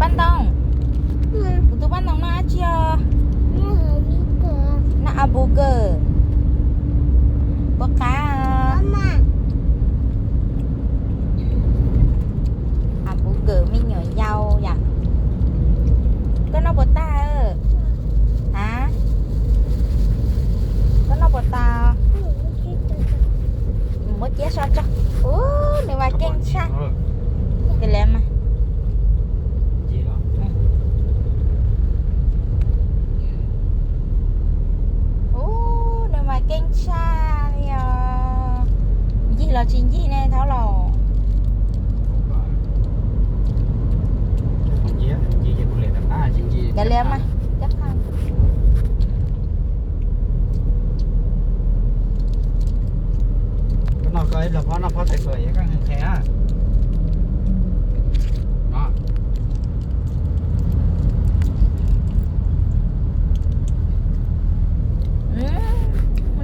Paj Ntoo, kuv tus Paj Ntoo noj dab tsi os? Noj hamburger. Puas qab? Hamburger me nyuam yaus yom. Koj noj puas tag? Ha? Koj noj puas tag? Muab ciab so tso. Ub, nws mas keej tshaj. Kawg li mas. Ub, nws mas keej tshaj li os. Ncig los tsis ncig ne thaub laus? Kawg li mas. Koj noj koj ib plag phob, noj phob tais tuam es koj nqhis na.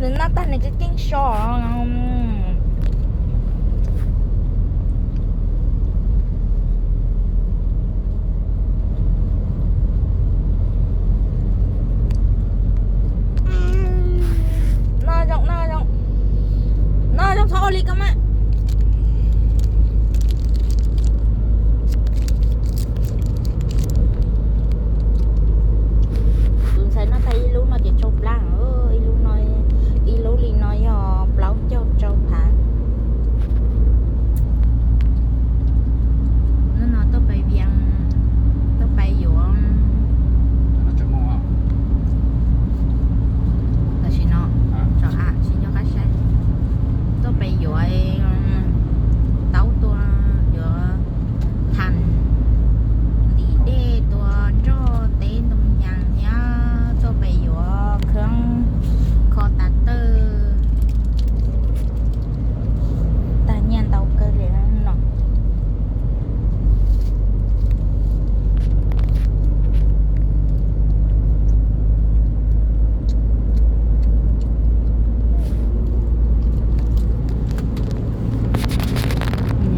Nws noj tag nws keej keej so. Noj zoo, noj zoo. Noj zoo txhob ua li koj mas. Tus ntxhais noj tag ib lub no ces tsau plab, ib lub no, ib lub li no yog plaub caug rau phav. Hnub no tuaj pais Vias, tuaj pais yuav, tam sim no, tso a tsis nco qab saib, tuaj pais yuav taub tua, yuav thas, ntim dej tua nroj teb ntoo yas thiab tuaj pais yuav khab kho tas tawj. Tag nyiaj ntau kawg li no.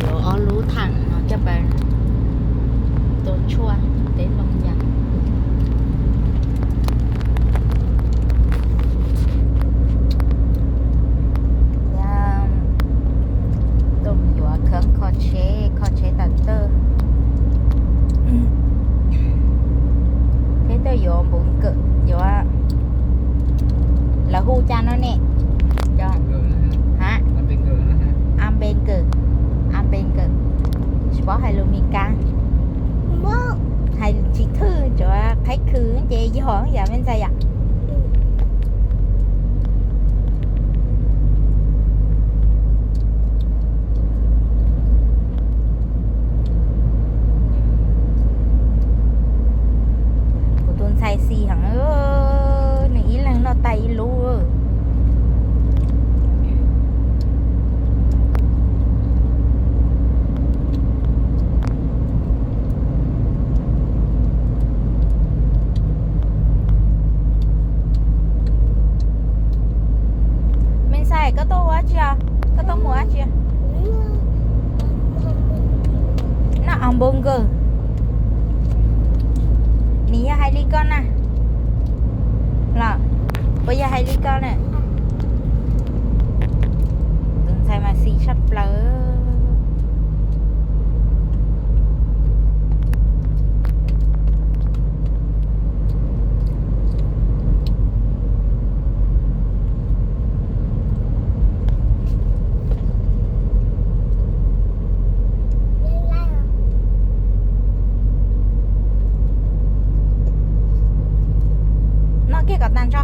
Yuav ob lub thas no coj pais tua tshuaj teb ntoo yas. Tuaj yuav khab kho tsheb, kho tsheb tas tawj. Peb tuaj yuav npuv nkawm, yuav, lawv hu cas no ne? Ha? A npe nkawm, a npe nkawm. Tsis paub hais lus Mis Kas. Hais tsis thwj, tsuas qhaib khwv ces yog yam me ntxhais yom. Kuv tus ntxhais xis heev, nws ib leeg noj tag ib lub. Me ntxhais, koj tuaj ua dab tsi os? Koj tuaj mus dab tsi? Noj hamburger. Nws yog hais li koj na los? Puas yog hais li koj na? Tus ntxhais mas xis tshaj plaws. Noj kiag kom tag tso.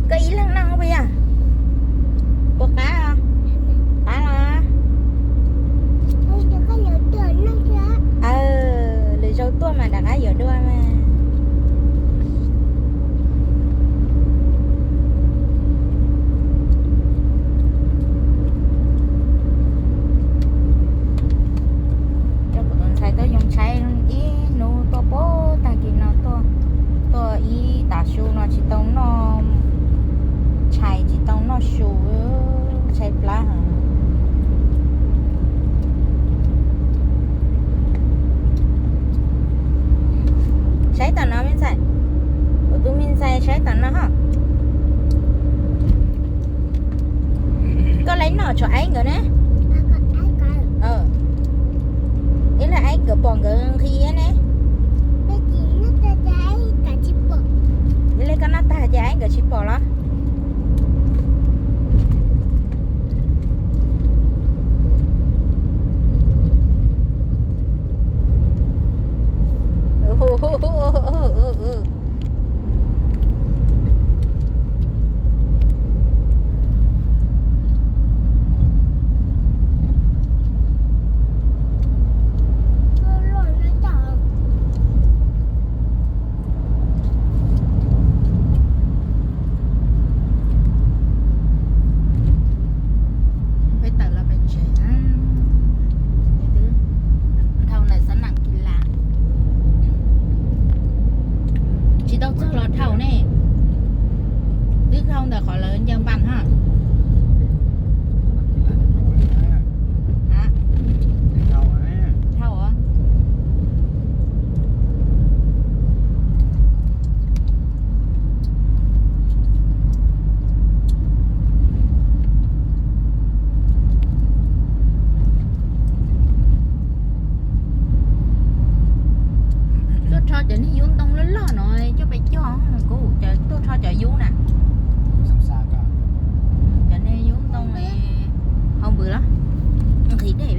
Koj ib leeg noj puas yog? Puas qab? Qab los? Lwm zaus tuaj mas rov qab yuav dua mas. Su, tshaib plab heev. Saib tom no me ntxhais, kuv tus me ntxhais saib tom no ho. Koj laib noj tshuav aib nkawd ne. Ib leeg aib nkawd pom nkawd nqhis ne. Ib leeg koj noj tag ces aib nkawd tsis pom los? Peb tawm los pem tsev, twb dhau ntawm xab nam kis las, tsis tau txog los dhau ne, twb dhau ntawm qhov lawv ncaws npas ho. Dhau. Tuaj rho cov niag yub ntoo loj loj no coj pais cog, kuv tuaj rho cov yub na. Cov niag yub ntoo hau npws los nqhis dej.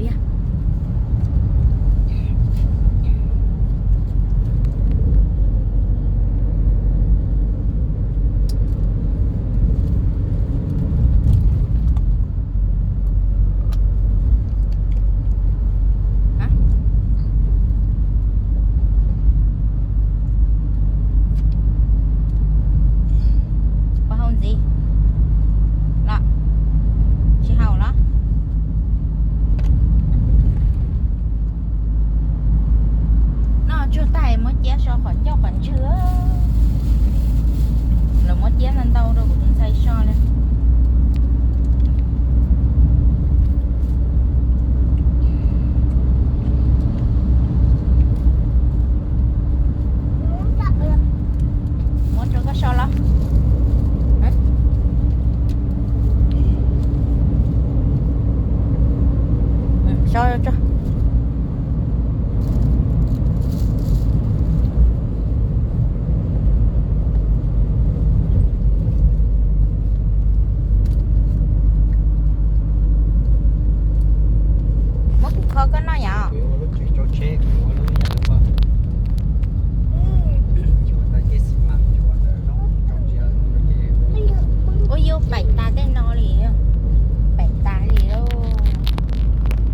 Puas hau ntxiv los? Tsis hau los? Noj tsuag tag muab ciab so qhov ncauj qhov ntswg. Lawv muab ciab ntau ntau rau kuv tus ntxhais so li.